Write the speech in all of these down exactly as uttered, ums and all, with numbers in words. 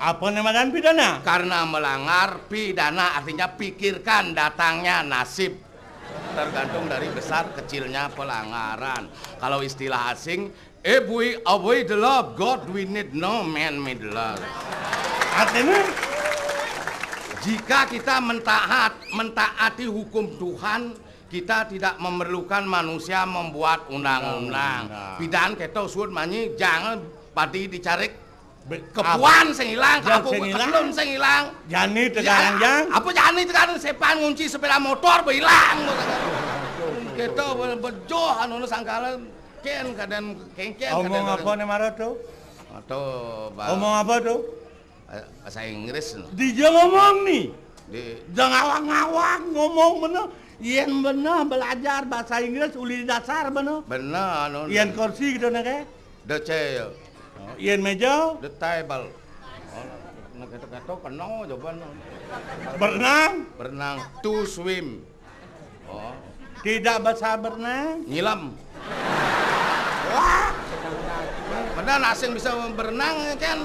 Apa namadan pidana? Karena melanggar pidana, artinya pikirkan datangnya nasib. Tergantung dari besar kecilnya pelanggaran. Kalau istilah asing, if we obey the law of God, we need no man made law. Artinya? Jika kita mentaat, mentaati hukum Tuhan, kita tidak memerlukan manusia membuat undang-undang. Undang-undang. Pidan keto suud manyi, jangan padi dicarik. Be-, kepuan sing ilang, jang kepuan sing ilang. Ketelun sing ilang. Jani tegarang, ya, jang. Apa jani tegarang, sepan ngunci sepeda motor, be ilang. Keto be-, bejoh, anu, sangkalan, ken, kaden, kengken, omong kaden apa orang. Nih, Maro, tuh? Atau ba-, omong apa, tuh? Eh, bahasa Inggris, no. Di dia ngomong, nih. Di dia ngawang-ngawang ngomong, bener. Yen bener belajar bahasa Inggris, uli dasar, bener. Bener, anu. Yen kursi gitu, nah, kayak. The chair. Oh, yen meja? The table. Oh, nah, kata-kata kena jawaban. Berenang? Berenang. To swim. Oh. Tidak bisa berenang? Nyilam. Wah. Padahal asing bisa berenang, kan?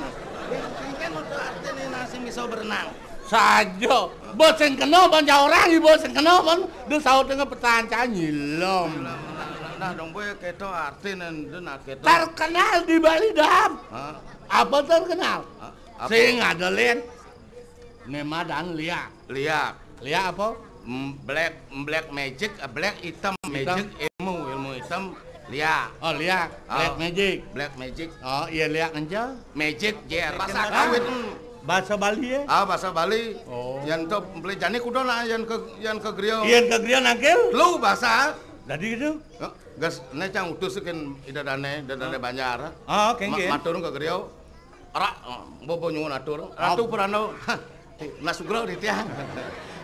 Kan untuk arti ini asing bisa berenang. Saja. Bos sing kena ban jauh orang, bos sing kena ban dia saut dengan pertanyaan nyilam. Nah, nah, nah, dong, boy, keto arti nen, den, ah, keto. Terkenal di Bali, Dam. Hah? Apa terkenal? Hah? Apa? Sing ada, Lin. Nemadan liak. Liak. Liak apa? Mm, black, black magic, eh, black hitam, hitam. Magic ilmu, ilmu hitam, liak. Oh, liak. Oh. Black magic. Black magic. Oh, iya, liak aja. Magic, jer. Bahasa kawit, mm. Bahasa Bali, ya? Ah, bahasa Bali. Oh. Yan to, beli jani kudo na, yan ke, yan ke griyo. Yan ke griyo nangkil? Lu bahasa. Jadi gitu? Ya, gas, ne cang utus kan ida dane, ida dane Banjar. Ah, oke, ma-, oke. Matur ke griyo. Ra, oh, bobo nyuwun atur. Ratu Prano. Nah, sugro di tiang.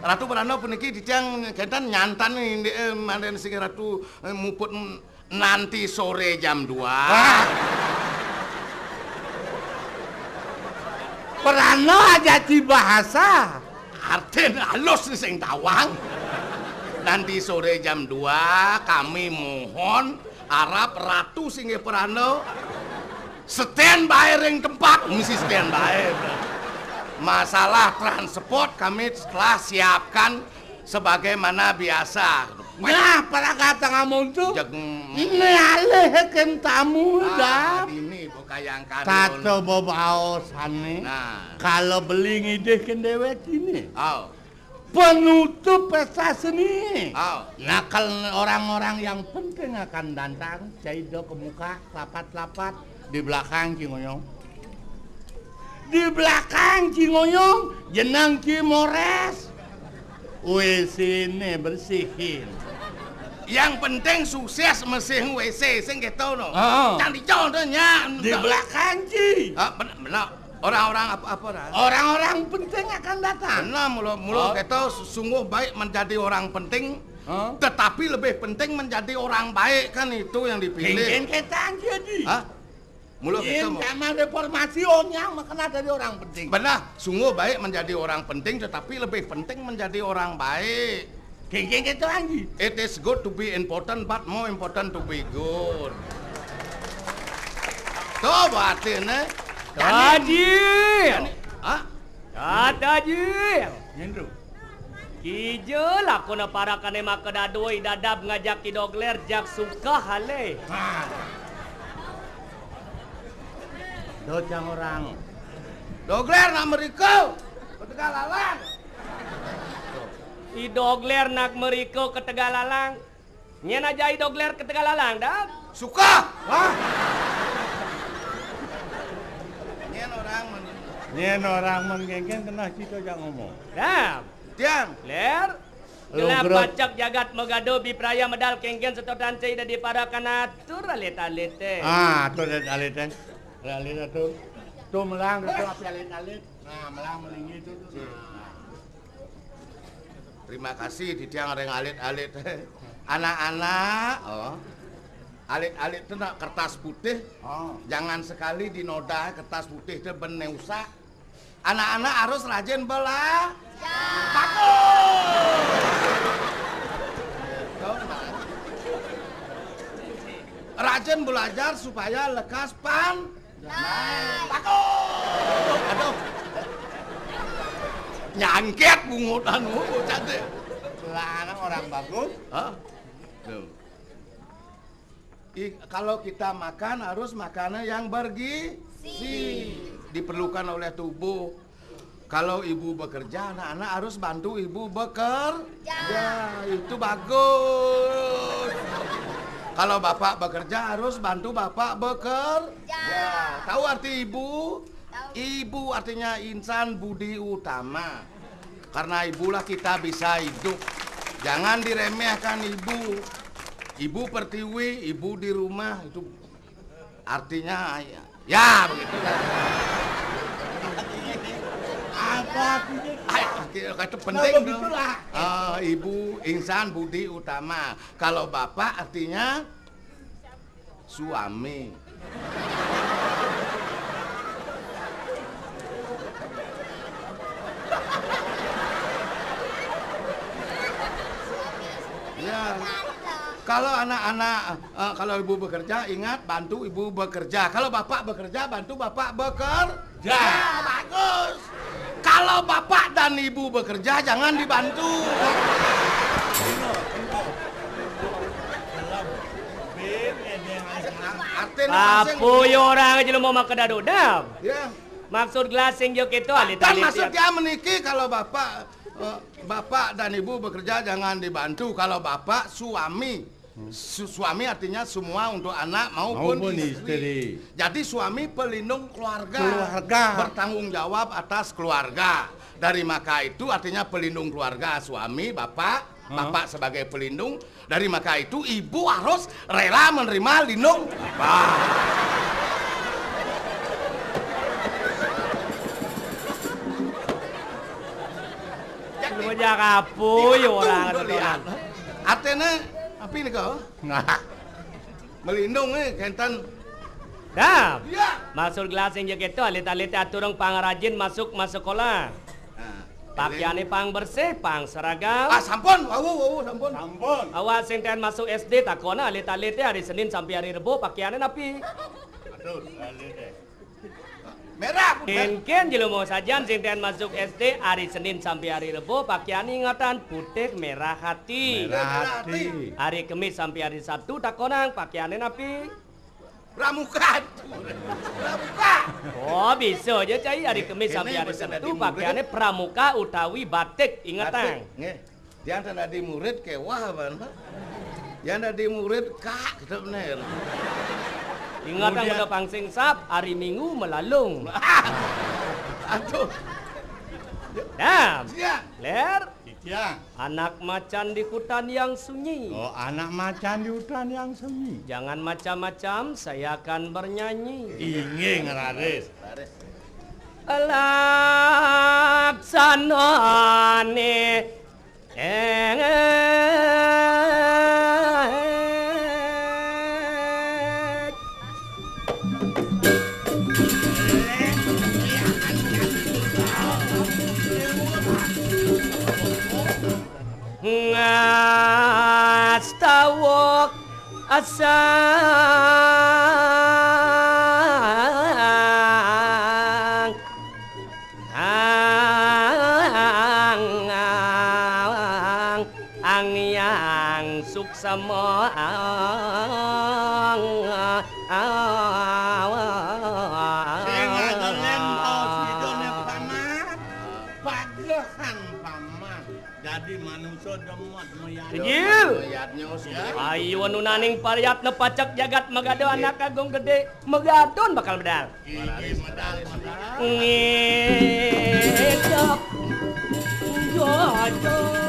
Ratu Prano puniki di tiang kenten nyantan indi, eh, manden sing Ratu, eh, muput nanti sore jam dua. Wah. Perana aja ti bahasa. Artin alus ni sing tawang. Nanti sore jam dua kami mohon arap Ratu Singgih Perana standby ring tempat, mesti standby. Masalah transport kami telah siapkan sebagaimana biasa. Nah, pada kata ngamun tu, ini alih ken tamu dah. Ini bukan yang kali. Tato bobaosan ni. Nah. Kalau beli ngidih ken dewek ini. Oh. Penutup pesta seni. Oh. Nah, kalau orang-orang yang penting akan datang, cai do ke muka, lapat-lapat, di belakang Cingoyong. Di belakang Cingoyong, jenang Cimores. W C ne bersihin. Yang penting sukses mesihin W C, sing gitu, no. Heeh. Cang dicontohnya. Di belakang, Ci. Ah, benar, benar. Orang-orang apa, apa, dah? Orang-orang penting akan datang. Benar, mula, mula kita sungguh baik menjadi orang penting, tetapi lebih penting menjadi orang baik, kan itu yang dipilih. Penting kita jadi. Hah? Mula kita mau. Zaman reformasi, onyang makna dari orang penting. Benar, sungguh baik menjadi orang penting, tetapi lebih penting menjadi orang baik. Kengkeng keto, Anji. It is good to be important, but more important to be good. Tuh, batin, eh. Tajil. Hah? Ah, Tajil. Nyendru. Kija lakuna parakane maka dadoi dadab ngajak Ki Dogler jak suka hale. Hah. Do cang orang. Dogler nak meriko. Ketegal lalang. I Dogler nak meriko ketegal lalang. Nyen aja i Dogler ketegal lalang, dah. Suka. Hah? Nyen orang men. Nyen orang men kengkeng kena cito jak ngomong. Dah. Tiang. Ler. Gelap pacak jagat megado bipraya medal kengkeng setotan cai dadi para kanatur alit-alit, eh. Ah, atur alit-alit, eh. Alit-alit atur. Tu melang, tu api alit-alit. Nah, melang melinggi tu, tu. Nah. Terima kasih di tiang reng alit-alit. Anak-anak, oh. Alit-alit tu nak kertas putih. Oh. Jangan sekali dinoda kertas putih tu bene usak. Anak-anak harus rajin bela-, bagus. Rajin belajar supaya lekas pan-, bagus. Aduh. Angkat bungut anu, bocah téh. Lah, anak orang bagus. Hah? Tuh. I-, kalau kita makan harus makannya yang bergizi. Diperlukan oleh tubuh. Kalau ibu bekerja, anak-anak harus bantu ibu bekerja. Ya, itu bagus. Kalau bapak bekerja, harus bantu bapak bekerja. Ya. Tahu arti ibu? Tahu. Ibu artinya insan budi utama. Karena ibulah kita bisa hidup. Jangan diremehkan ibu. Ibu pertiwi, ibu di rumah, itu artinya ya, ya begitu. Apa artinya? Ay, itu penting. Nah, tuh. Begitulah. Eh, ibu insan budi utama. Kalau bapak artinya suami. Ya. Kalau anak-anak, eh, kalau ibu bekerja, ingat, bantu ibu bekerja. Kalau bapak bekerja, bantu bapak bekerja. Ya, bagus. Kalau bapak dan ibu bekerja, jangan dibantu. Artinya masing- Apa yo orang aja lu mau makan dadu dam? Ya. Maksud gelas sing yo kéto alit-alit. Maksud dia meniki kalau bapak, eh, bapak dan ibu bekerja jangan dibantu. Kalau bapak suami. Su-, suami artinya semua untuk anak maupun istri. Jadi suami pelindung keluarga. Bertanggung jawab atas keluarga. Dari maka itu artinya pelindung keluarga suami, bapak, bapak sebagai pelindung. Dari maka itu ibu harus rela menerima lindung bapak. Lu mau jak apa yo orang ada. Artinya apa ini kau? Nah. Melindung, eh, kénten. Dah. Ya. Maksud gelas sing yo kéto, alit-alit aturung pangrajin masuk, masuk sekolah. Nah, pakiané pang bersih, pang seragam. Ah, sampun, wau, wau, sampun. Sampun. Awak sing ten masuk S D takona alit-alit hari Senin sampai hari Rebo pakiané napi? Aduh, alit. Merah. Kénkén jlema sajan sing ten masuk S D ari Senin sampai ari Rebo pakiané ingatan putih merah hati. Merah hati. Ari Kemis sampai ari Sabtu takonang pakiané napi? Pramuka. Pramuka. Oh, bisa aja cai ari Kemis sampai ari Sabtu pakiané pramuka utawi batik ingatang. Batik, nggih. Yang tan dadi murid kéweh apa? Yang dadi murid kak gitu bener. Ingat yang udah pangsing sap, hari Minggu melalung. Aduh. Dam. Siap. Ler. Siap. Anak macan di hutan yang sunyi. Oh, anak macan di hutan yang sunyi. Jangan macam-macam, saya akan bernyanyi. Inggih, ngeraris. Laksanane ngastawa asang ang ang ang yang suksema ang ang sing aja lem kaos itu nek paman pagehan paman. Jadi manusia demot meyat. Kecil. Meyatnya sudah. Ayo anu naning pariatna pacak jagat magado anak agung gedé. Megadon bakal medal. Inggih, medal, medal. Ngidap gajor.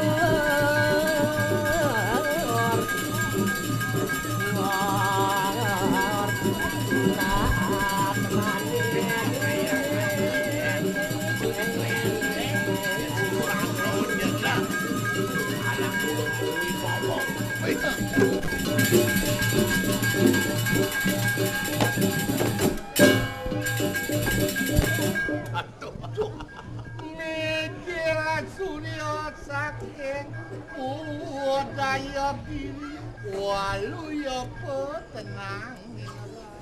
Mikir surya saking udaya diri, waluya petenang.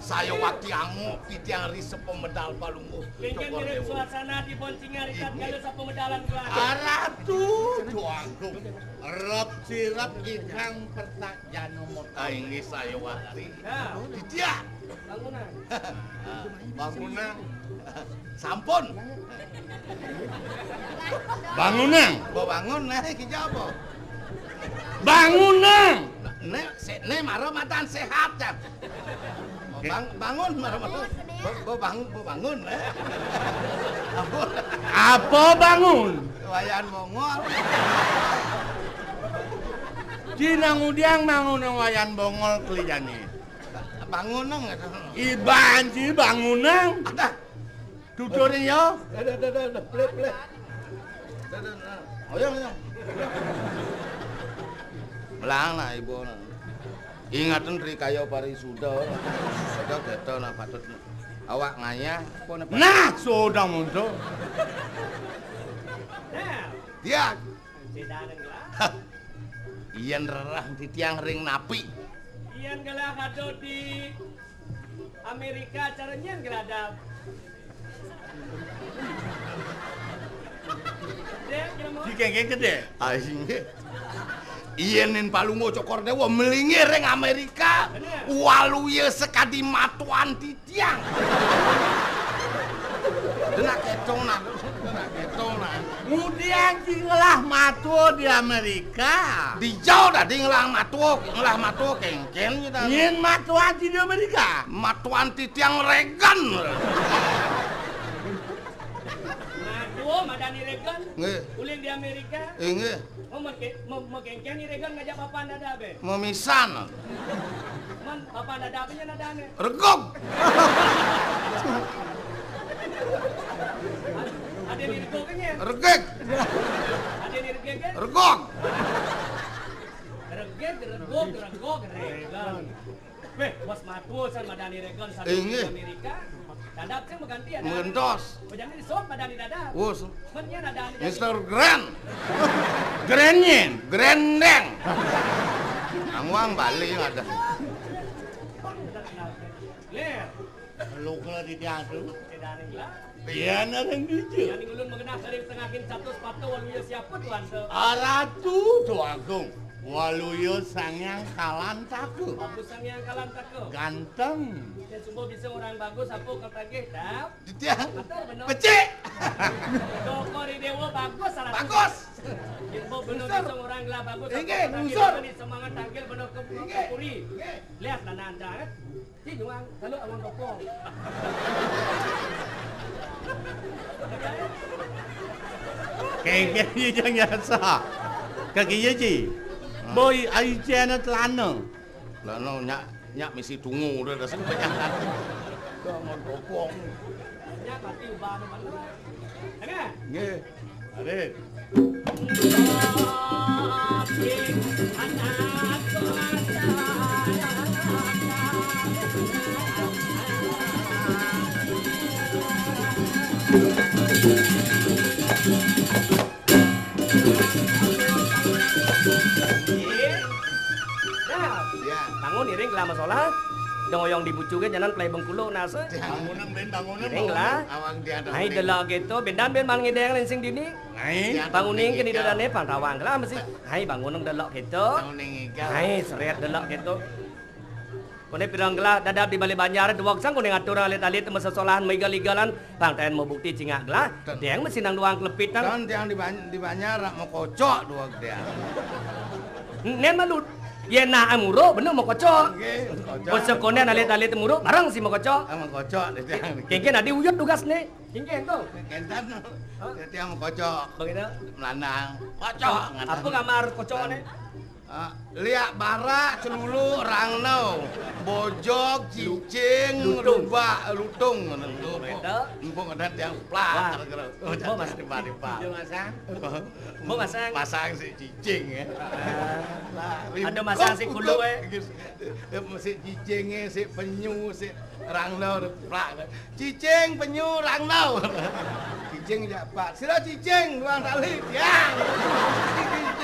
Saya wati angup titiang ri sapamedal Palungguh. Kénkén Cokor mirip Déwa. Suasana di boncingan rikat. Inggih. Kalau sapamedalan keluarga. Aratu Déwa Agung. Rep sirep ingkang pertak janumut. Ah, inggih saya wati. Nah. Titiang. Bangunan. Bangunan. Sampun. Bangunan. Bebangun, nah, iki apa? Bangunan. Né, sé-, né mara matan séhat, Cang. Bang-, bangun mara matan. Be-, bebang-, bebangun, eh. Apa? Apa bangun? Wayan Bongol. Cina ngudiang bangun Wayan Bongol kelijané. Bangun nang. Iban ci bangun nang. Ada. Tuturin ya. Ada, ada, ada, ada. Plek, plek. Ada, ada, ada. Ayo, ayo. Belang nah ibu nah. Ingatan Tri Kaya Parisuda. Ada kata nah patut awak ngayah. Apa nah, Pak? Nah, sudah muncul. Dia. Tidak ada gelas. Yén rerah titiang ring napi? Yén gelah ada di Amerika, cara nyén gelah ada. Dek, kira mau? Di kéngkén gedé. Ah, inggih. Yén nin Palungguh Cokor Déwa melinggih ring Amerika, bener. Waluya sakadi matuan titiang. Dénak kéto nah, dénak kéto nah. Ngudiang ci ngelah matua di Amerika. Dija dadi ngelah matua, ngelah matua kéngkén kita. Nyén matuan ci di Amerika? Matuan titiang Reagan. Matua madani Reagan. Nggih. Uling di Amerika. Inggih. Oh, mé-, mé-, mékéngkén ni Reagan ngajak bapan dada bé. Mamisan. Man, bapan dada apa nyén adané? Regog. Ada ni regog ké nyén? Regeg. Ada ni regeg ké? Regog. Regeg, regog, regog, Reagan. Wéh, bos matua san madani Reagan san. Inggih. Amerika. Dadap sing mengganti ada. Mengentos. Bejani disebut madani dadap. Wus. Menya ada. Mister Grand. Grand nyén. Grandeng. Amuang Bali ada. Ler. Lu kala di diatu. Tidak ada. Yén ring dija. Yén ulun magenah ring tengahing catur sepatu waluya siapa tuan tu? Aratu Déwa Agung. Waluya Sang Hyang Kalantaka. Bagus Sang Hyang Kalantaka. Ganteng. Yén sumba bisa orang bagus, apa kal tagih, Dap? Titiang. Atur bener. Becik. Cokor Déwa bagus salah. Bagus. Yén sumba bener bisa orang gelah bagus, apa kal tagih? Inggih, lungsur. Semangat tangkil bener ke, inggih, ke puri. Inggih. Lihat lah nanti. Ci nyuang, kalau awang kopong. Kéngkén iya jang nyasa. Kaki iya, Ci. Boy, ai céna telana. Lana nyak, nyak misi tungu udah dah sing penyakit. Awang kopong. Nyak mati ubah mana? Tengah. Nggih. Adik. Dah. Ya. Bangun iring gelah masalah. Dong oyong di bucu ké jangan play bengkulu nasa. Bangunang, bén, bangunang. Iring gelah. Awang dia ada. Hai, uling. Delok gitu, bendan bén man ngideng lensing dini. Hai. Banguning ké di dadané pang tawang gelah mesti. Hai, bangunang delok gitu. Banguning iga. Hai, seret delok gitu. Koné pirang gelah dadap di Balé Banjar, duwag sang koné ngatur alit-alit masesolahan maigal-igalan, pang taén mabukti cingak gelah, deng mesti nang duang klepitan. Kan tiang di Ban-, di Banjar rak makocok duwag tiang. Nén malut. Yén nah amuro bener makocok. Nggih, makocok. Bos sekoné alit-alit muro bareng si makocok. Ah, makocok di tiang. Kéngkén adi uyut tugasné. Kéngkén to. Kénten. Hah? Tiang makocok. Begitu? Melandang. Kocok. Apa kamar kocokné? Ah, liak barak, celulu, rangno, bojog, cicing, lutung. Lubak, lutung, ngono. Lutung, beda. Empuk ada tiang plak, wah, kira-kira. Oh, mau masang? Tiba-tiba. Iya, masang. Mau masang? Masang si cicing, ya. Ah. Lah, ada masang si kulu, eh. Gitu. Si cicingnya, si penyu, si rangno, plak. Cicing, penyu, rangno. Cicing japat. Sira cicing luang tali, tiang.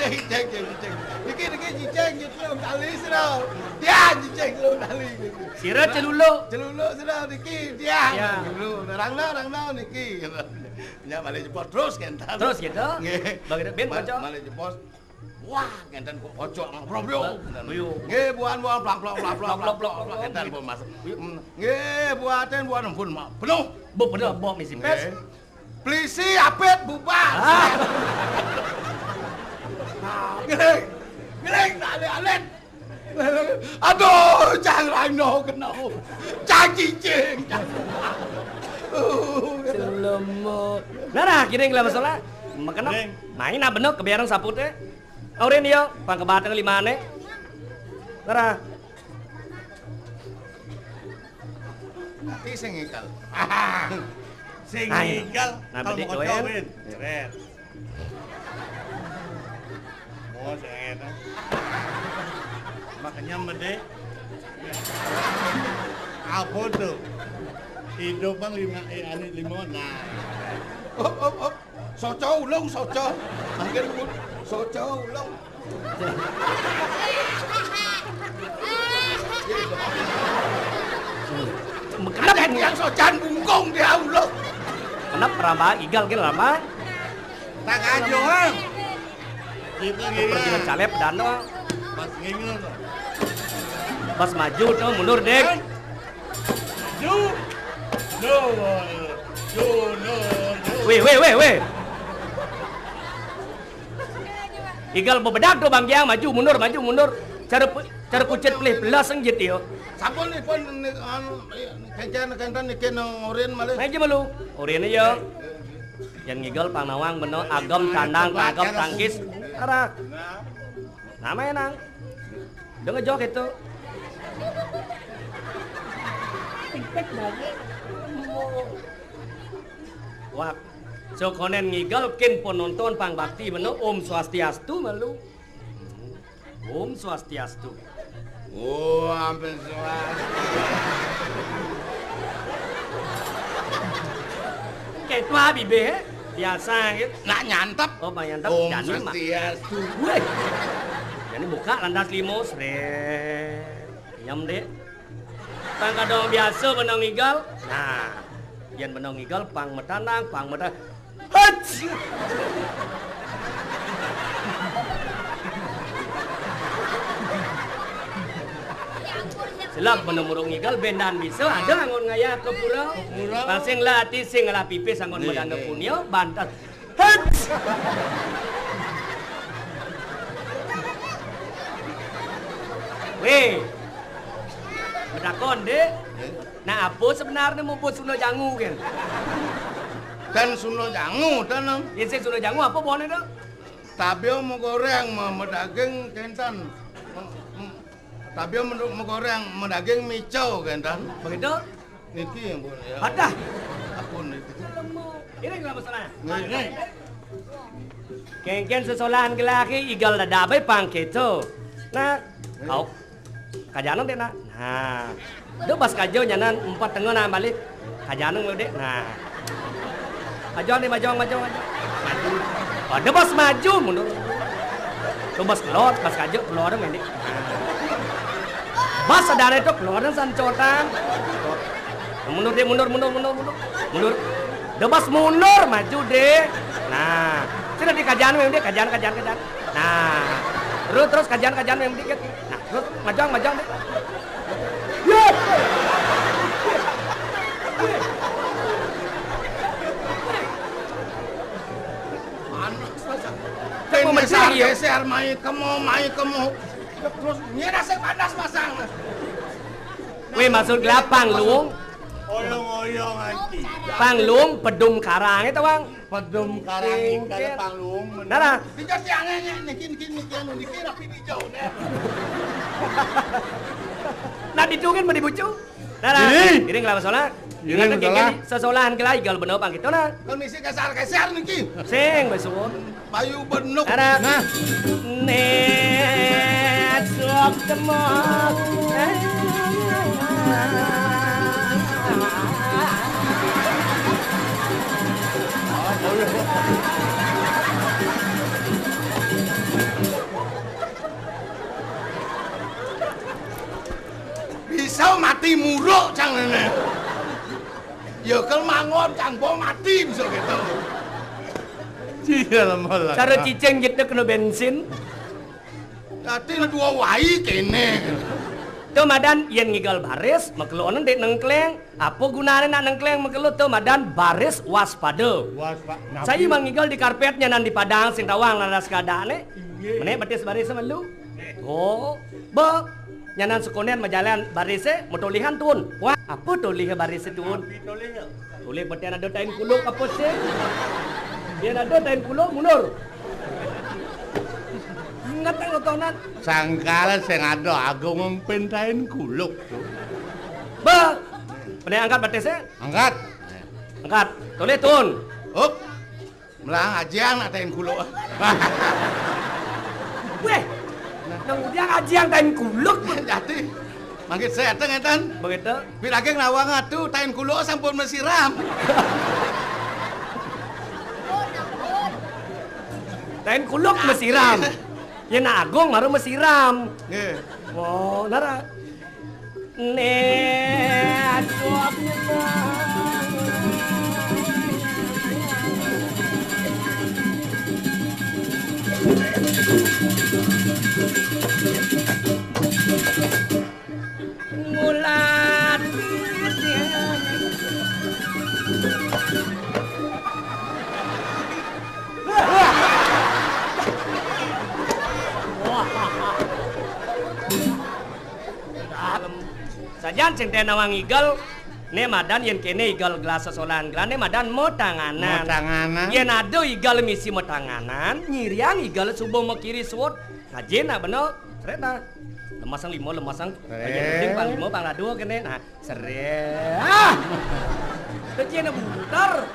Cicing, cicing, cicing. Niki, niki cicing, cicing luang tali sira. Tiang cicing luang tali. Sira celuluk. Celuluk sira niki, tiang. Tiang. Celuluk. Rangno, rangno niki. Nya malih jebos terus, kénten. Terus gitu. Nggih. Bagi ben Ma-, kocok. Malih jebos. Wah, kénten kok kocok, ngobrol, yo. Ayo. Nggih, buan, buan, plak, plak, plak, plak, plak, plak, plak, plak, plak, kénten, Bu, Mas. Ayo. Hmm. Nggih, buatin, buan, ampun, Mak. Penuh. Bu, penuh, Bu, misi pés. Nggih. Pelisi, apit, bubar. Ah. Nah, ngiring. Ngiring, tak alit-alit. Aduh, cang rano kena. Cang cicing, cang. Uh. Selemo. Nah, nah, kini nggih masalah. Makena main apa no kebiaran saput, eh? Aurin yo, pang kebatang limane. Nah, nah. Ati sing ngikel. Sing ngikel. Nah, kalau bedik mau kocok, doyan. Win. Ceret. Oh, sing ngene. Makanya mede. Apa tuh? Hidup bang lima, eh, ane lima. Nah. Op, op, op. Soco ulung, soco. Mangkin pun soco ulung. Kenapa yang socan bungkung dia ulung? Kenapa rama igal ke rama? Tak aja, Bang. Kita gila. Pergi calep dano. Pas ngingel. Pas maju tuh mundur, Dek. Maju. Mundur. Mundur. Weh, weh, weh, weh. Igal bebedak tuh Bang Giang, maju mundur, maju mundur. Cara pu-, cara kucit pelih belas enggit yo. Sampun ipun ni-, anu, kéncén, kénten niki nang orin malih. Maju malu. Orin ya. Yang ngigal pang nawang beno agem tandang tangkep tangkis. Arah. Nama enang. Udah ngejok itu. Wah, so konen ngigal kin penonton pang bakti beno Om Swastiastu malu. Om Swastiastu. Oh, ampun swastiastu. Kayak tua bibe, eh? Biasa gitu. Nak nyantep. Oh, Bang nyantep. Om Swastiastu. Weh. Jadi buka landas limo, sret. Nyam, Dek. Pang kadang biasa benang igal. Nah, yen benang igal pang metanang, pang meta-, Hats! Silap menemurung igal bendan bisa ada angon ngaya ke pura. Ke pura. Pasing lah ati sing lah pipis angon medana punia bantas. Hats! Weh. Bedakon, Dek. Nah, apa sebenarnya mau buat sunda jangu kan? Kan sunda jangu, tanam. Isi sunda jangu apa buahnya, Dek? Tabio mau goreng, mau medaging kentan. Tabio mau goreng, medaging mico kentan. Begitu? Niki yang boleh ya. Adah. Aku niki. Ini nggak masalah. Niki. Kengken sesolahan gelaki igal dadabe pang keto. Nah, kau kajanang dek nak. Nah, do bas kajo nyanan empat tengah nah balik. Kajanang lo dek. Nah. Maju nih, maju, maju, maju. Maju. Oh, do bas maju mundur. Do bas keluar, bas kajo keluar mendek. Nah. Bas sadar itu keluar dan sancotan. Mundur dek, mundur, mundur, mundur, mundur. Mundur. Do bas mundur maju dek. Nah. Sini di kajan mendek, kajan, kajan, kajan. Nah. Terus, terus kajan, kajan mendek. Nah, terus majang, majang dek. Ya. Panas masa. Mau mencari, ya? Geser, geser, mai kemo, mai kemo. Terus nyerah saya panas masang. Weh, maksud gelapang lu. Oyong-oyong anjing. Pang lung pedum karang itu, Bang. Pedum karang ikan pang lung. Nah, nah. Dijak si aneh niki niki niki anu niki rapi dijau neh. Nah, ditungin mau dibucu. Nah, nah. Ini. Ini ngelama solah. Ini ngelama solah. Sesolahan gelai kalau bener pang gitu nah. Kondisi kasar-kasar niki. Sing besuwun. Bayu benuk. Nah. Net suap temok. Timuruk cang ngene. Ya kel mangon cang bong mati bisa gitu. Iya lemah lah. Cara cicing gitu kena bensin. Dadi dua wai kene. Tuh madan yen ngigal baris, makelo ana ndek nengkleng. Apa gunane nak nengkleng makelo tuh madan baris waspada. Waspada. Saya mang ngigal di karpetnya nan di padang sing tawang laras kadane. Inggih. Menek betis baris melu. Oh, be. Nyanan sekonen majalan barise, mau tolihan tun. Wah, apa tolih barise tun? Tolih beten ada tain kuluk apa sih? Dia ada tain kuluk mundur. Ingat kan ngotonan. Sangkal sing ada agung ngempin tain kuluk tuh. Be. Pene angkat batisnya? Angkat. Angkat. Tolih tun. Up. Melang ajiang nak tain kuluk. Weh. Nang udiang ajiang tain kuluk. Jadi. Mangkit saya teng ngeten. Begitu. Bilage nawang atu tain kuluk sampun mesiram. Tain kuluk mesiram. Yen agung baru mesiram. Nggih. Oh, nara. Nek suapnya ngulat. Sajan sing tena wang igel, ne madan yen kene igel gelas sesolan gelas ne madan motanganan. Motanganan. Yen ada igel misi motanganan, nyiriang igel subuh mekiri suwut. Ngajin nak bener, seret nah. Lemasang lima, lemasang. Seret. Aja penting pang lima, pang lado kene. Nah, seret. Ah! Kecil butar.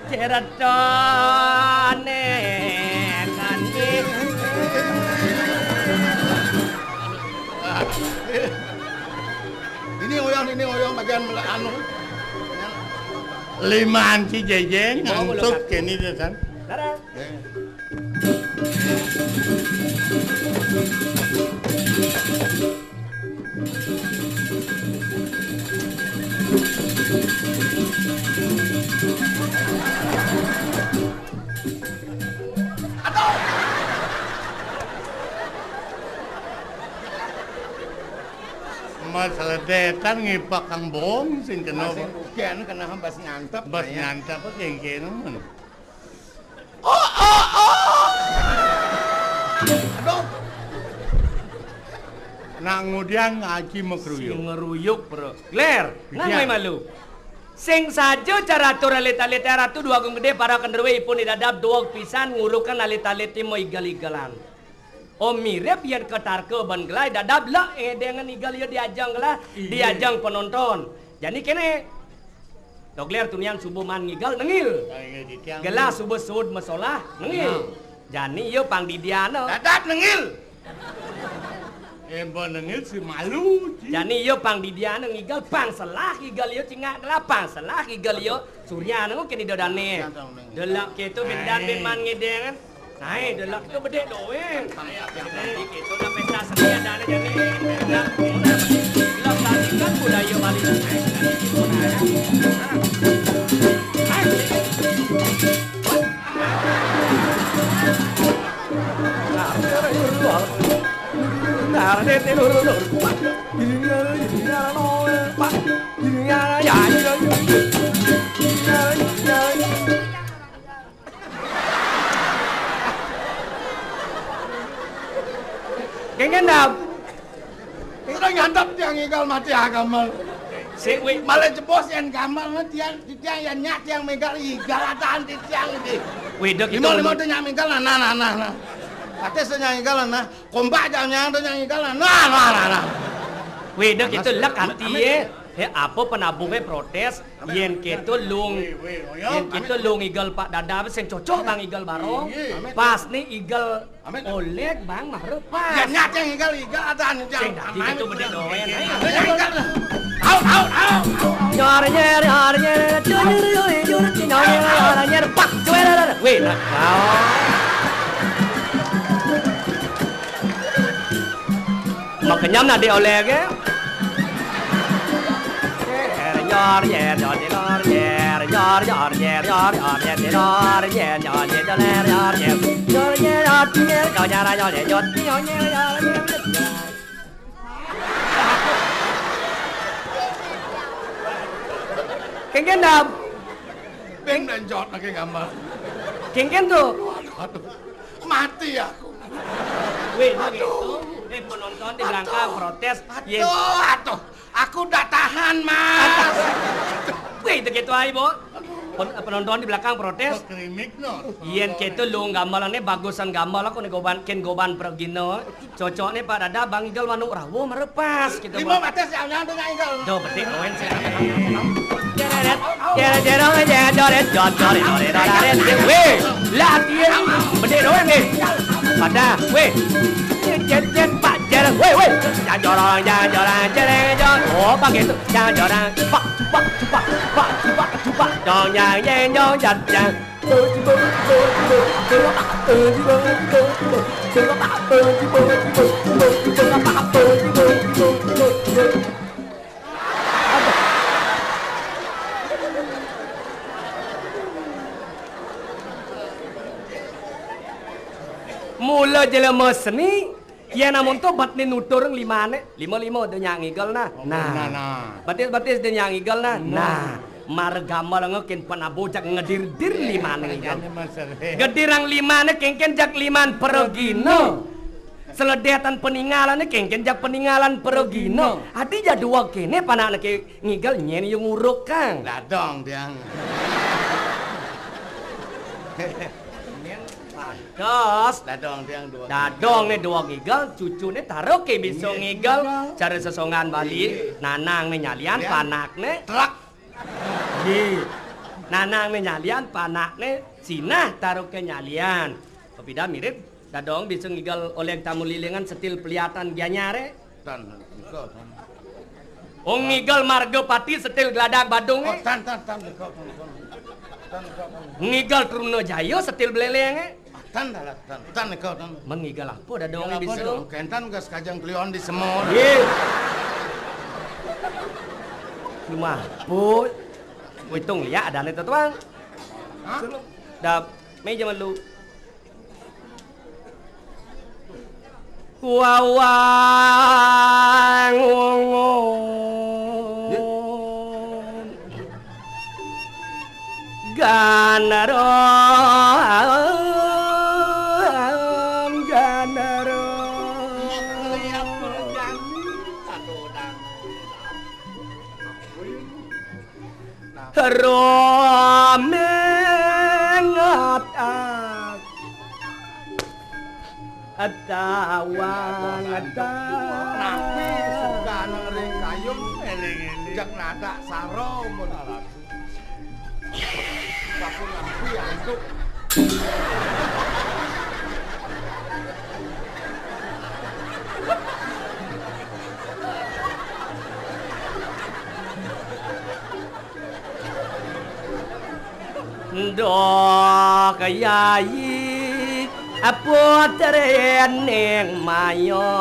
Ceratane kane. Ini oyong, ini oyong bagian mele-, anu. Limaan si Jejeng ngantuk kene dia kan. Dadah. Mas ledetan ngipak kang bong sing kena. Sing ugen kena hambas nyantep. Bas nyantep kengkene men. Oh, oh, oh. Aduh. Nak ngudiang ngaji makruyuk. Sing ngeruyuk, Bro. Gler, nang malu. Sing saja caratur alit-alit ratu dua agung gede para kenderwe ipun idadab dua pisan ngurukan alit-alit mo igel-igelan. Om mirip yen ketarka ban gelai dadab lek ngedengen igel ya diajang gelah, diajang penonton. Jani kene. Togler tunian subuh man ngigel nengil. Gelah subuh sud mesolah nengil. Jani iya pang didiana. Dadab nengil. Embo nengil si malu ji. Jani iya pang didiana ngigel pang selah igel iya cingak gelah pang selah igel iya surya nengil kini dodane. Delak keto bendan ben man ngedengen. Hai, delak tu bedek doeng. Jadi kita dah pesta seni ada aja nih. Delak, delak tadi kan budaya Bali. Kengen dap. Ora nyantap tiang igal mati ah gamal. Sik wi malah jebos yen gamal tiang tiang yen nyak tiang megal igal atan tiang iki. Wih dek itu. Lima lima tuh nyak megal nah nah nah nah. Ate sing nyak igal nah. Kompak jam nyang tuh nyak igal nah nah nah nah. Wih dek itu lek ati ye. He apa penabuhe protes? Yen keto lung, yen keto lung igel Pak Dadab sing cocok bang igel barong. Pas ni igel Oleg bang mahre pas. Ya nyat yang igel igel ada anu sing dadi keto bedhe doen. Au au au. Nyar nyer nyar nyer nyar nyer nyar nyer pak cuer. Weh nah. Makenyam nak dioléh ké. Kéngkén dah. Ping dan jot lagi gambar. Kéngkén to. Aduh, aduh. Mati aku. Wéh, aduh. Eh, penonton di belakang protés. Aduh, aduh. Aku ndak tahan, Mas. Wéh, to kéto aé, Bo. Pen-, penonton di belakang protés. Kok krimik, no? Yén kéto lo gambarné bagusan gambar aku né goban, kén goban pragina. Cocokné Pak Dadah, Bang Igel manuk rawuh merepas kéto, Bang. Lima mata siap nyang dengar Igel. Duh, bedik roén sih. Wéh, lah dia bedik roén nih. Pada, wéh. Cécét Pak Jéreng, wéh, wéh. Jang jorang, jang jorang, jéreng jor. Oh, pakai itu. Jang jorang, pak, cupak, cupak, pak, cupak, cupak. Dong, jang, jeng, jong, jat, jang. Mula jelema seni, yén amun to batné nuturang limané, lima-lima da nyak ngigel nah. Oh, nah, nah. Batis-batis da nyak ngigel nah. Nah. Nah. Mara gambar ngé kén panabo jak ngedir-dir limané ngigel. Gedirang limané kéngkén jak liman pragina. Sledétan paningalané kéngkén jak paningalan pragina. Adi ja dua kéné panakné ké ngigel nyén ya nguruk, Kang. Dadong tiang. Dos. Dadong tiang dua. Dadong né dua ngigel, cucuné taruh ké bisa ngigel. Cara sesongan Bali, nanang né nyalian, panakné truk. Nggih. Nanang né nyalian, panakné sinah taruh ké nyalian. Pepida mirip, dadong bisa ngigel oleh tamu lilingan setil peliatan gianyaré. Tan, nika, tan. Oh, ngigel marga pati setil gladak badungé. Oh, tan, tan, tan, nika, tan, tan. Tan, nika, tan. Ngigel Truna Jaya setil belelengé. Tan, tan, tan, tan, nika, tan. Mengigel apa dadongé bisa? Dong, kéntan gas kajang kliwon di semur. Yé. Cuma, Bu. Witung liak adané to, Tuang. Hah? Dap, méja melu. Wawang wongon ganara ganara. Romengat atawang atawang. Napi suka nang ring kayun, eling-eling. Jak nadak saro mun. Sampun napi antuk. Ndoh Yayi putréning Maya.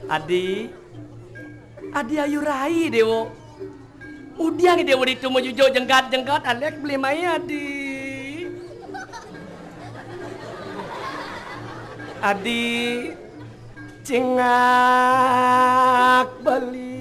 Adi, Adi Ayu Rai, Déwa. Udiang Déwa ditu majujuk jenggat-jenggat, alék beli mai, Adi. Adi, cingak beli.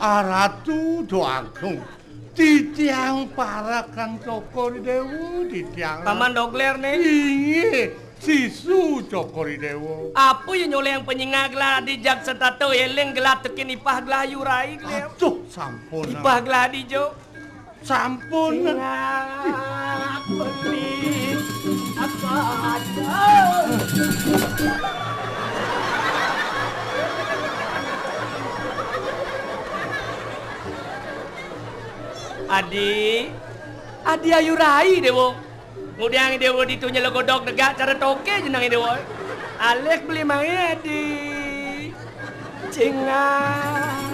Aratu Dwagung, titiang parekan Cokor I Déwa, titiang. Paman Dogler né. Inggih, sisu Cokor I Déwa. Apa ya nyoleng penyingak gelah di jag setata eling gelah tekin ipah gelah Ayu Rai gelah. Aduh, sampun. Ipah gelah di jo. Sampun. Singak beli apa ada. Adi, Adi ayu rai, Déwa. Ngudiang Déwa ditu nyela godog negak cara toké jeneng Déwa. Alih beli mai, Adi. Cingak.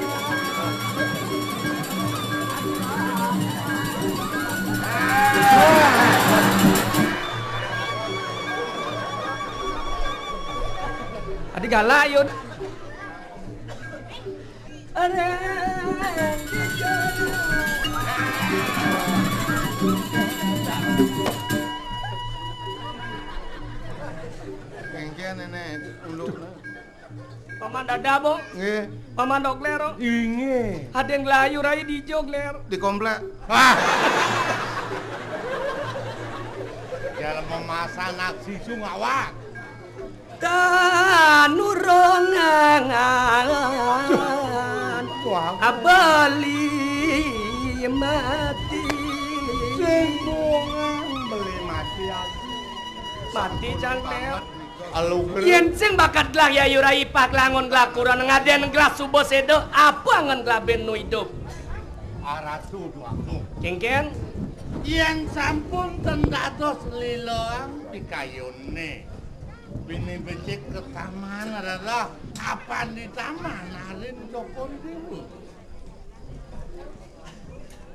Adi galak, Yun. Engké néné undukna. Paman Dada, Bo. Nggih. Paman Dogler, oh. Inggih. Adén nglayu rai dija, Gler? Di komplek. Wah. Jalma masan aksi sungawak. Tanurungan. Wah. Abali mati. Sing bungang beli mati aku. Mati, Cang, Gler. Alu, Gler. Yén sing bakat gelah yayu rai pah gelah ngon gelah kuron ngadén gelah suba séda, apa ngon gelah bén nu idup? Aratu duamu. Kéngkén? Yén sampun ten dados liloang pikayunné. Bini becik ka taman, Rara. Apan di taman arin Cokor Déwa.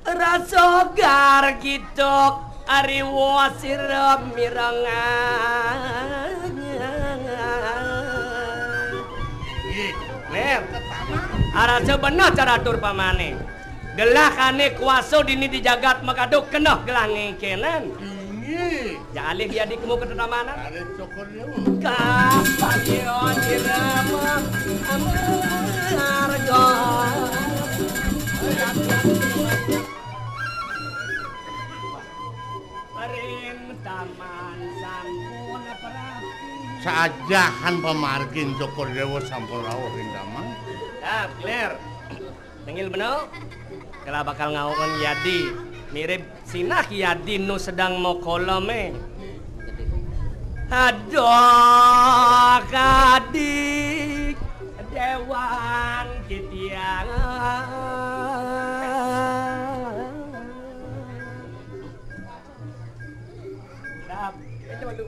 Rasa gar gituk ariwa sira mirengang. Nggih. Ler. Arasa beneh cara atur pamané. Gelah kané kuasa dini di jagat makado keneh gelah ngéngkénang. Inggih. Ya alih ya dikemu ke tetamanan. Arif Cokor Dewa. Kapagyo dirama amarga. Ring taman sampun prapi. Saajahan pamargin Cokor Dewa sampun rawuh ring taman. Nah, Gler. Tengil beno. Kala bakal ngaukin Yadi. Mirib sinah Yadi nu sedang mokolome. Aduh, kadi dewan titiang. Dap, itu lu.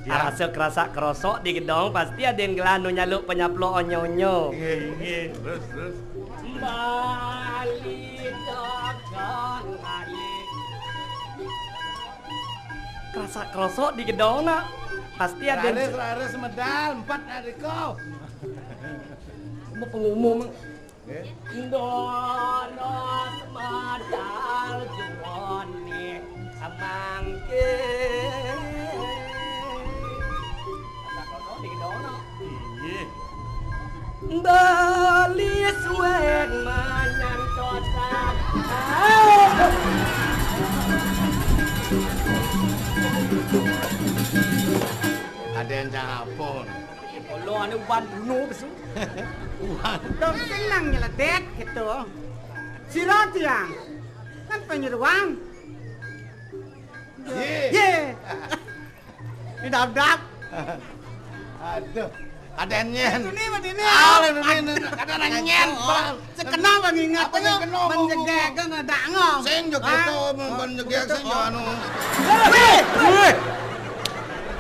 Arasa kerasak kerosok di gedong, pasti adén gelah nu nyaluk penyaplo onyo-onyo. Inggih, inggih. Terus, terus. Bali dagang alih. Kerasak kerosok di gedong, nak. Pasti adén. Raris, raris medal, empat nak diko. Mau pengumum. Nggih. Ndoro semedal juwone samangke. Inggih. Bali suwek manyantosan. Adén cang apun. Kula ane uban bunuh besu. Uban. Dong seneng nyeledet gitu. Sira tiang. Kan penyeruan. Ye. Ye. Didabdab. Aduh. Ada nyén. Ini mah ini. Ah, ini, ini, ini. Ada nyén. Sekenal bang ingat. Apa sing kenal, Bang? Menjegek kan ada ngom. Sing jog itu, menjegek sing jog anu. Weh, weh.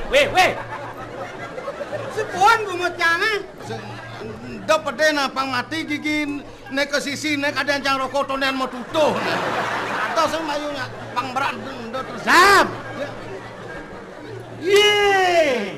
Weh, weh. Sepuan bungut cana. Sing, enda pedé napang mati gigi né ka sisi né kadén cang roko tondén mau tutuh. Atau sing mayu pang berat enda terus. Sam. Ye.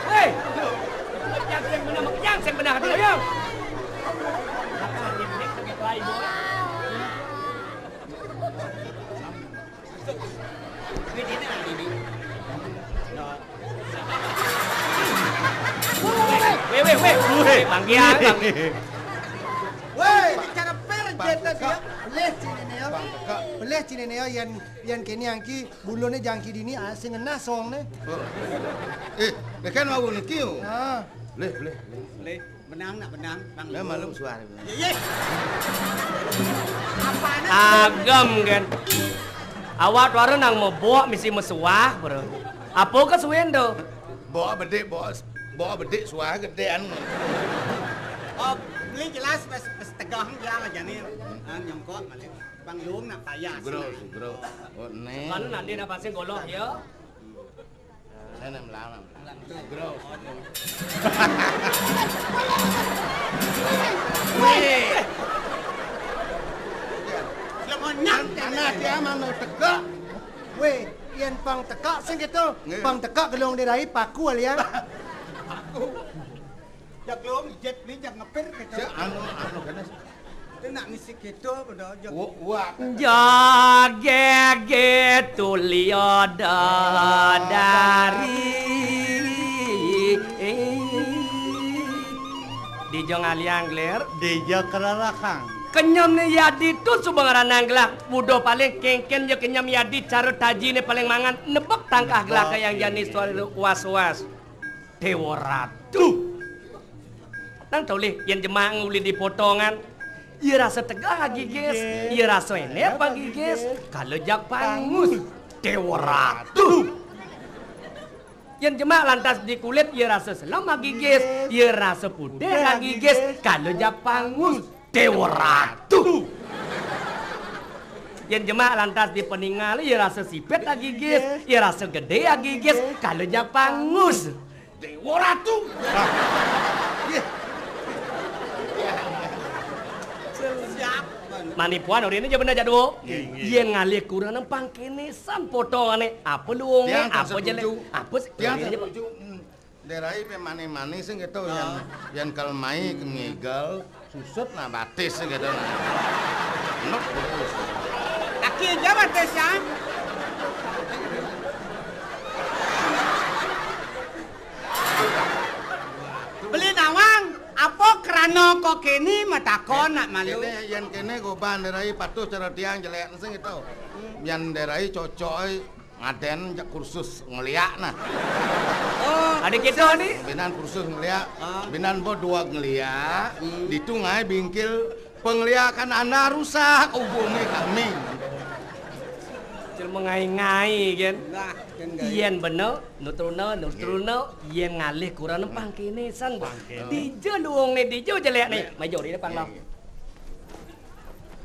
Hei! Makejang sing benah, makejang sing benah, aduh, ayo. Weh, weh, weh. Weh, Bang Giang, Bang. Weh, bicara per Pelih cine ne ya. Pelih cine ne ya, yen, yen kene angki bulune jangki dini, ah, sing ngenah songne. Eh, dekan wau niki. Ah. Pelih, pelih. Pelih. Benang nak benang, Bang. Lah, malem suara. Ye, ye. Apaan? Agem, kan. Awak tuara nang mebok misi mesuah, bro. Apa ke suin tu? Bok bedik, bok, bok bedik suara gedean. Oh, beli jelas pas, pas tegah dia lah jani. Ah, nyongkok malik. Bang Yung nak payah. Sugro, sugro. Oh, ne. Kalau nak dia nak pasang goloh ya. Saya nak melarang. Gross. Weh. Anak dia mana tegak? Weh, yen pang tekak sing gitu. Nggih. Pang tekak gelung dirai paku alia. Paku. Jak gelung ijet ni jak ngepir gitu. Anu, anu kena. Itu nak misi kita apa dah? Wa-, wa-, Jagege tulia dari. Dija ngaliang gler. Dija kerarakhang. Kenyem ne yadi tu suba ngranang gelah. Mudo paling kengken je kenyem yadi cara taji ne paling mangan. Nebek tangkah gelah ke yang jani suara was-was. Dewa Ratu. Nang tolih, yen jemak nguli di potongan. Iya rasa tegah agigis, iya rasa enep agigis, kala jak pangus. Dewa Ratu. Yen jemak lantas di kulit, iya rasa selem agigis, iya rasa putih agigis, kala jak pangus. Dewa Ratu. Yen jemak lantas di peningal, iya rasa sipit agigis, iya rasa gede agigis, kala jak pangus. Dewa Ratu. Nggih. Siap. Manipuan orine je bener jadwo. Nggih, nggih. Yen ngalih kurang nang pangkene san potongane. Apa luwunge, apa jelek, apa se-, tiang orine je setuju. Hmm. Derai pe mani-mani sing gitu, yan, yan kal mai ke ngigel, susut nah batis gitu nah. Nuk batis. Aki aja batis ya. Beli nawang, apa krana kok kene matakon nak malu? Kene, yan kene goban derai patuh cara tiang jelek sing gitu. Yan derai cocok ai ngaden jak kursus ngeliak nah. Oh, ada kita ni. Binan kursus ngeliak, ah, binan bo dua ngeliak, hmm, ditu ngai bingkil pengliakan anda rusak hubungi kami. Cil mengai-ngai kan. Nah, kan gaya. Yen bener, nutruna, nutruna, yen ngalih kurang pangkene san. Pangkene. Dija luwung ni, dija jelek ni. Nggih. Mai jori pang lah. Nggih.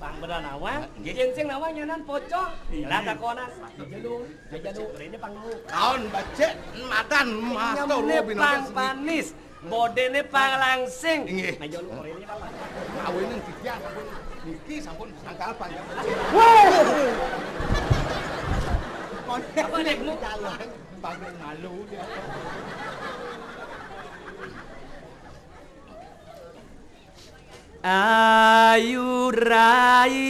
Pang bener nawang, nggih, yen sing nawang nyanan pocong. Lah takonan. Dija luwung, dija luwung. Rene pang luwung. Kaon becek madan master nyamune pang panis. Bodene pang langsing. Inggih. Nah, jolo orene pang langsing. Awene titiang sampun niki sampun sangkal panjang. Wah. Apa nek mu? Jalan, panggil malu dia. Ayu rai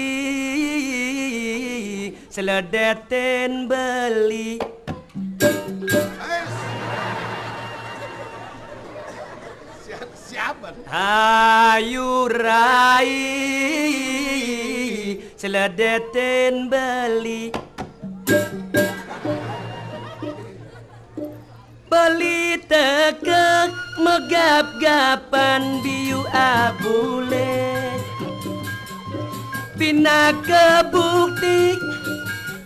seledeten beli. Siap, siap, Bang. Ayu rai seledeten beli. Beli tekek megap-gapan biu abule. Pinaka bukti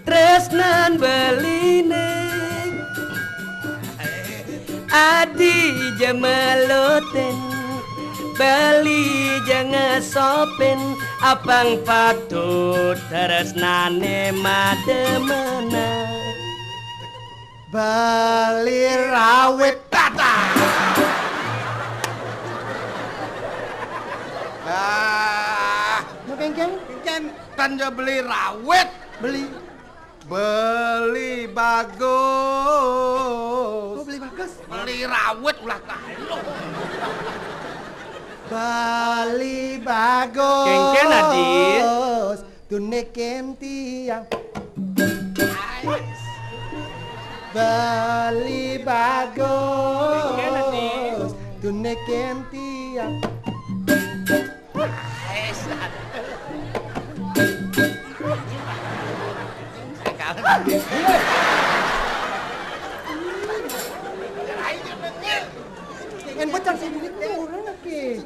tresnan beline. Adi je meloten, beli je ngesopin, apang patut tresnane mademena. Beli rawit tata. Ah. Mau kengkeng? Kengkeng. Tan ja beli rawit. Beli. Beli bagus. Oh, beli bagus. Beli rawit ulah kalu. Beli bagus. Kengkeng, Adi. Tunikin tiang. Beli bagus. Tunikin tiang. Yen bocah sing dunik orang ake.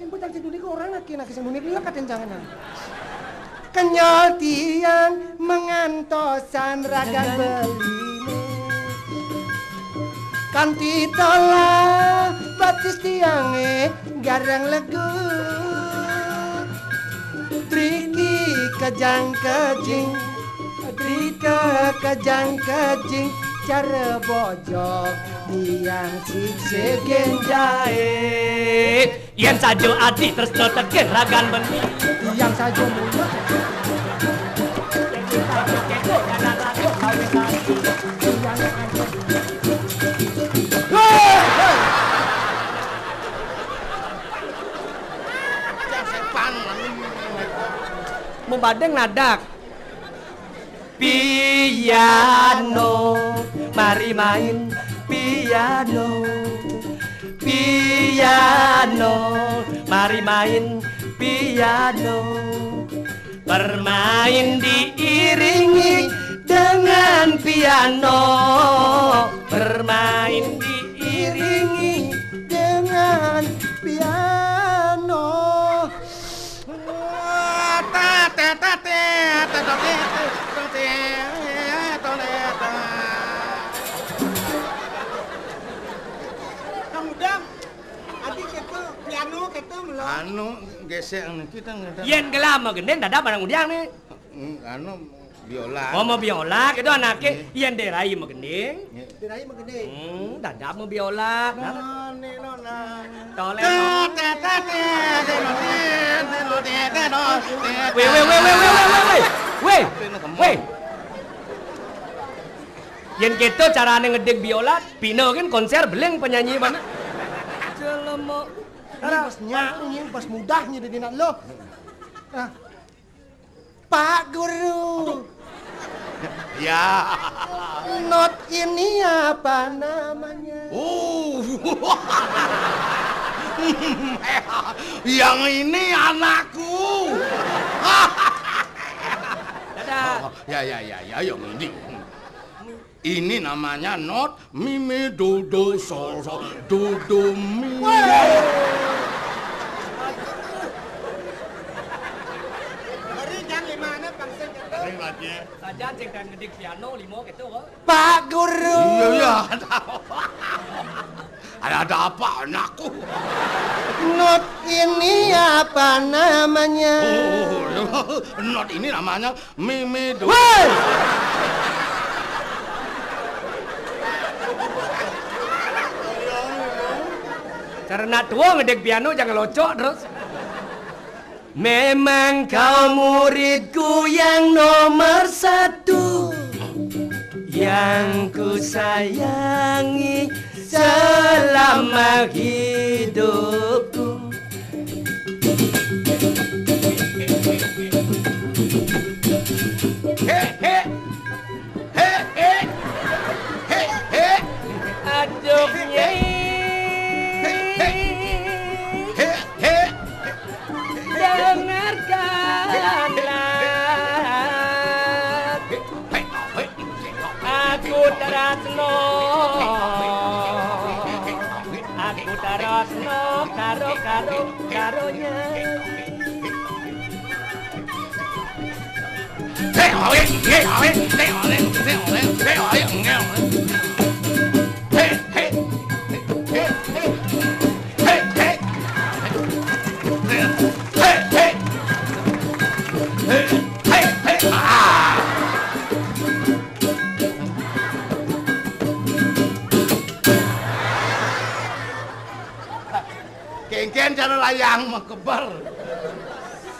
Yen bocah sing dunik orang ake, nak sing dunik lila katen jangan. Kenyal tiang mengantosan ragan beli. Kanti tolah batis tiange garang legu. Triki kejang kejing, trika kejang kejing, cara bojok tiang sikse genjae. Yen sajo adi tresno teken ragan beni. Tiang sajo mulo. Yen sajo kedo dalan raga gawe tani. Tiang sajo. Hei, hei. Jangan sepan. Membadeng nadak. Piano, mari main piano. Piano, mari main piano. Bermain diiringi dengan piano. Bermain diiringi dengan piano. Kang Udang, adi keto, piano keto melo. Anu, gesek niki tang. Yen gelah magending, dadak barang udiang ni. Hmm, anu, biola. Oh, mau biola, keto anake. Nggih. Yen derai magending. Nggih. Derai magending. Hmm, dadak mau biola. None, nona. Tole. Weh, weh, weh, weh, weh, weh, weh, weh. Weh. Weh. Yen keto carane ngedek biola, pina kan konser beling penyanyi mana? Jelema. Ini pas nyak, ini pas mudahnya di dinak lo. Nah. Pak Guru. Aduh. Ya. Not ini apa namanya? Oh. Yang ini anakku. Dadah. Oh, ya, ya, ya, ya, yang ini. Ini namanya not mi mi do do sol sol do do mi. Weh. Ngeri kan lima anak bangsa gitu. Ngeri lagi. Sajan sing dan ngedik piano lima gitu kok. Pak Guru. Iya, iya. Ada, ada apa anakku? Not ini apa namanya? Oh, not ini namanya Mimi du- Woi! Cara nak tua ngedek piano jangan locok terus. Memang kau muridku yang nomor satu, yang ku sayangi selama hidupku. He, he. He, he. He, he. Aduh, Nyai. He, he. He, he. Dengarkanlah. Aku terasno. Aku terasno karo, karo, karo Nyai. Kengken cara layang mekeber.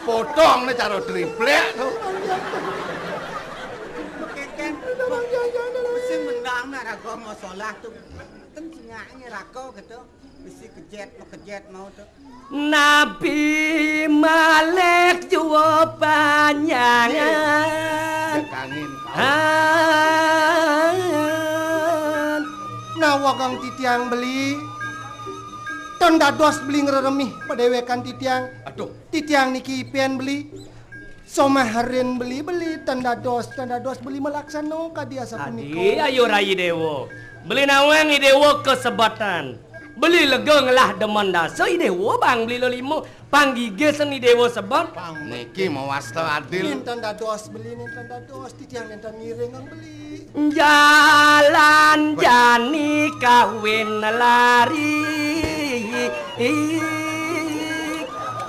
Potong nih cara triplek tuh. Kengken, sing mendang nak raga mau sholat tuh. Ten singaknya raga gitu. Bisi kejet, mekejet mau tuh. Nabi Malik juwa panjangan. Kangin. Han. Nawa kang titiang beli. Ton dados beli ngreremih padewekan titiang. Aduh. Titiang niki ipen beli. Somaharin beli-beli, tan dados, tan dados beli malaksana kadi asapunika. Adi, ayo rai Déwa. Beli nawang I Déwa kasebetan. Beli lega ngelah demen dasa I Déwa bang beli lelima. Panggigis I Déwa sebet. Niki mawasta adil. Nénten dados beli, nénten dados, titiang nénten ngiring beli. Jalan jani kawin lari.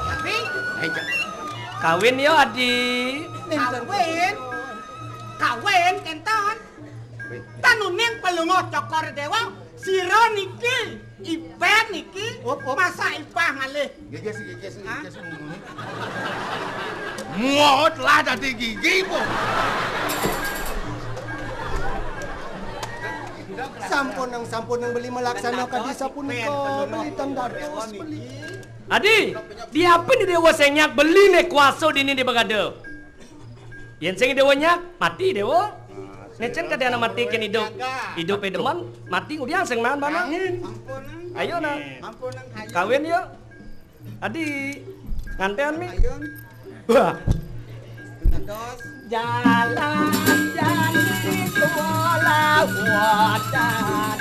Tapi? Kawin yo, Adi. Kawin? Kawin, kénten. Tan uning Palungguh Cokor Déwa, sira niki, Iban niki, masa Iban ngalih. Gigis, gigis, gigis. Muot lah dadi gigi, Bu. Sampunang, sampunang beli malaksana kadi sapunika, beli tan dados, beli. Adi, diapin I Déwa sing nyak beli né kuasa dini di bagada. Yén sing I Déwa nyak, mati I Déwa. Né cén kadéna mati kén idup. Idup demen, mati ngudiang sing maan bana. Ayo, nah. Kawin yuk. Adi, nganten mi. Wah. Jalan jani kuala wadan.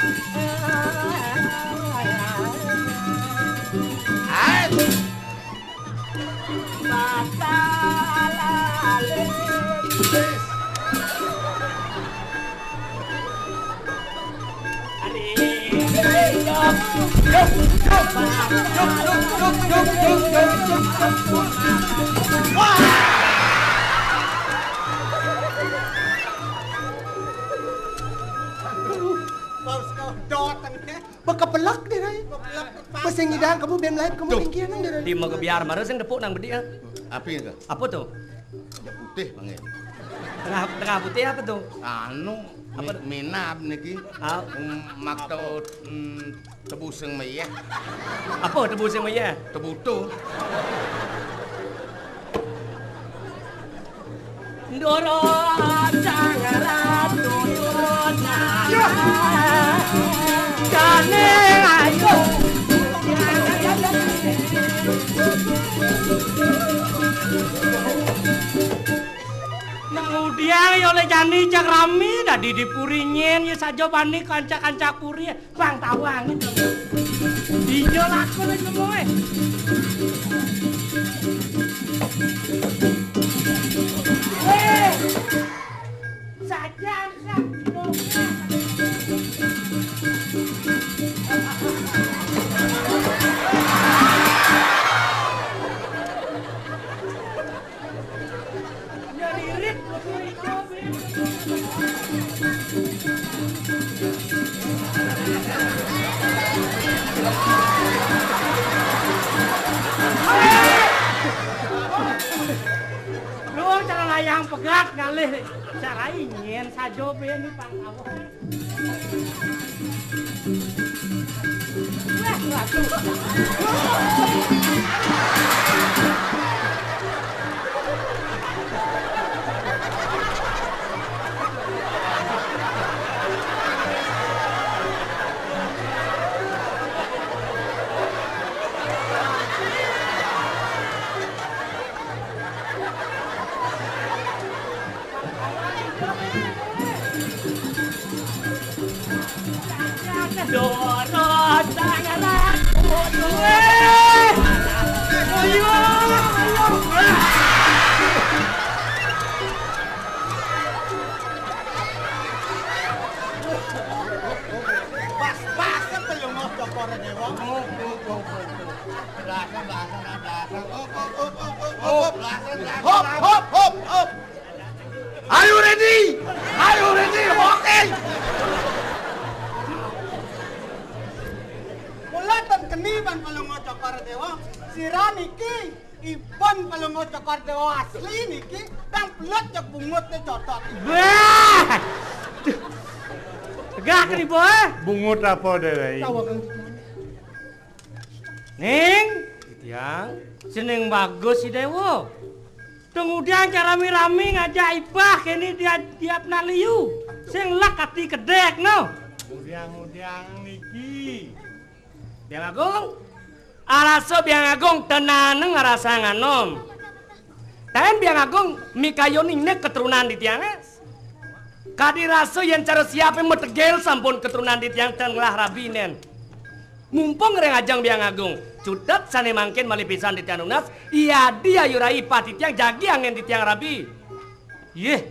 Bekepelak deh, Rai. Bekepelak. Pas sing ngidang kamu bén lain kamu. Tuh. Pingkiran deh, Rai. Di magebiar mara sing tepuk nang bedik, ah. Apa itu? Apa tuh? Ya putih, Bang, ya. Tengah, tengah putih apa tuh? Anu, apa mi-, tuh? Minab niki. Ah. Em, makta, em, tebu sing mayah. Apa tebu sing mayah? Tebu tuh. Ndoro Sang Ratu Yona. Jane ayu. Nang udiang ya oleh jani cak rami dadi di puri nyén ya saja bani kanca-kanca puri. Bang tawang. Iya laku lagi ngomong, eh. Eh. Saja angkat. Lu cara layang pegat ngalih cara ingin sajo be ni pangkawa. Pas-pas pelungguh Cokor Déwa. Hop, hop, hop, hop. Are you ready? Are you ready? Okay. Mula ten keni ban pelungguh Cokor Déwa. Sira niki iban pelungguh Cokor Déwa asli niki, tang pelut cek bungut te cotot. Wah. Tegak nih, Boy. Bungut apa deh, Rai? Ning, titiang, seneng bagus si Déwa. Tengudang cara rami-rami ngajak Ipah kene dia diapna liu. Sing lek ati kedek no. Ngudiang-ngudiang niki. Biang Agung, arasa Biang Agung tenaneng ngarasa nganom. Taén Biang Agung, mikayoning né keturunan titiangé. Kadi rasa yén cara siapé mategel sampun keturunan titiang ten ngelah rabi nén. Mumpung ring ajeng Biang Agung, cutet sané mangkin malih pisan titiang nunas, yadi ayu rai patitiang jagi anggén titiang rabi. Yéh,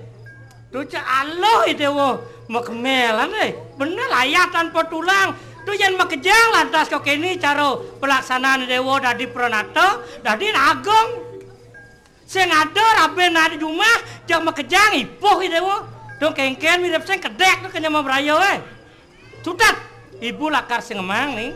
tu cek aluh I Déwa, makemelan, éh. Bener layah tanpa tulang. Tu yén makejang lantas kok kéné cara pelaksanaan I Déwa dadi pranata, dadi agung. Sing ada rabin adi jumah, jeg makejang ipuh I Déwa. Dong kéngkén mirib sing kedék tu kenyama braya, éh. Cutet, ibu lakar sing ngemang ning.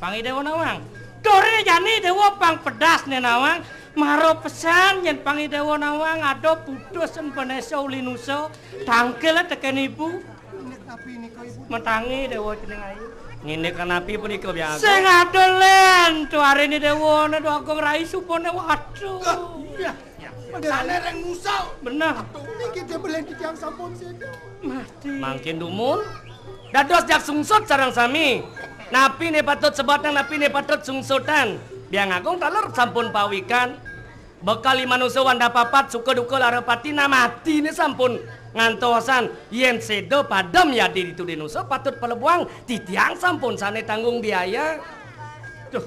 Pang I Déwa nawang. Dore jani Déwa pang pedas né nawang. Mara pesan yén pang I Déwa nawang ada putus empenesa uli nusa. Tangkil tekén ibu. Indik napi nika, Ibu? Matangi Déwa cening ayu. Ngindik napi punika, Biang Agung? Sing ada lén tu ariné Déwa né Agung Rai supané, waduh. Lah, iya, iya. Sané ring nusa. Bener. Niki belen titiang sampun séda. Mati. Mangkin dumun. Dados jak sungsut sareng sami. Napi né patut sebatang, napi né patut sungsutan. Biang Agung taler sampun pawikan. Bekal I Manusa Wanda Papat suka duka lara pati, nah matiné sampun ngantosan. Yén séda padem yadi ditu Dénusa patut palebuang, titiang sampun sané tanggung biaya. Duh,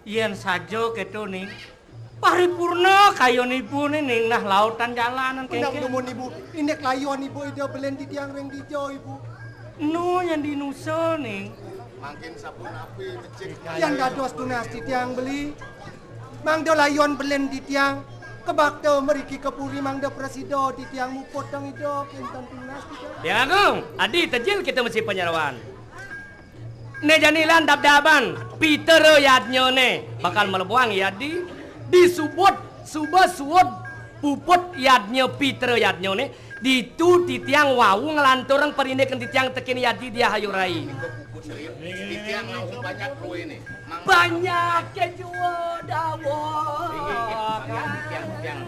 yén saja kéto ning, paripurna kayun ibuné ning, nah lautan jalanan. Benang kéngkén. Dumun ibu, indik layuan ibu ida belen titiang ring dija ibu. Nu yén dinusa ning. Mangkin sapunapi becik. Yén dados tunas titiang beli. Mangda layuan belen titiang kabakta mriki ka puri, mangda prasida titiang muput tang ida kénten tunas titiang. Biang Agung, adi tejil kita mesti panyeroan. Né jani lan dabdaban Pitera Yadnyané bakal mlebuang yadi, disubut suba suud puput yadnya Pitera Yadnyané. Ditu titiang wau nglanturang parindikan titiang tekén yadi Diah Ayu Rai. Titiang mau banyak ruwéné. Banyak jua dawuh. Tiang, tiang.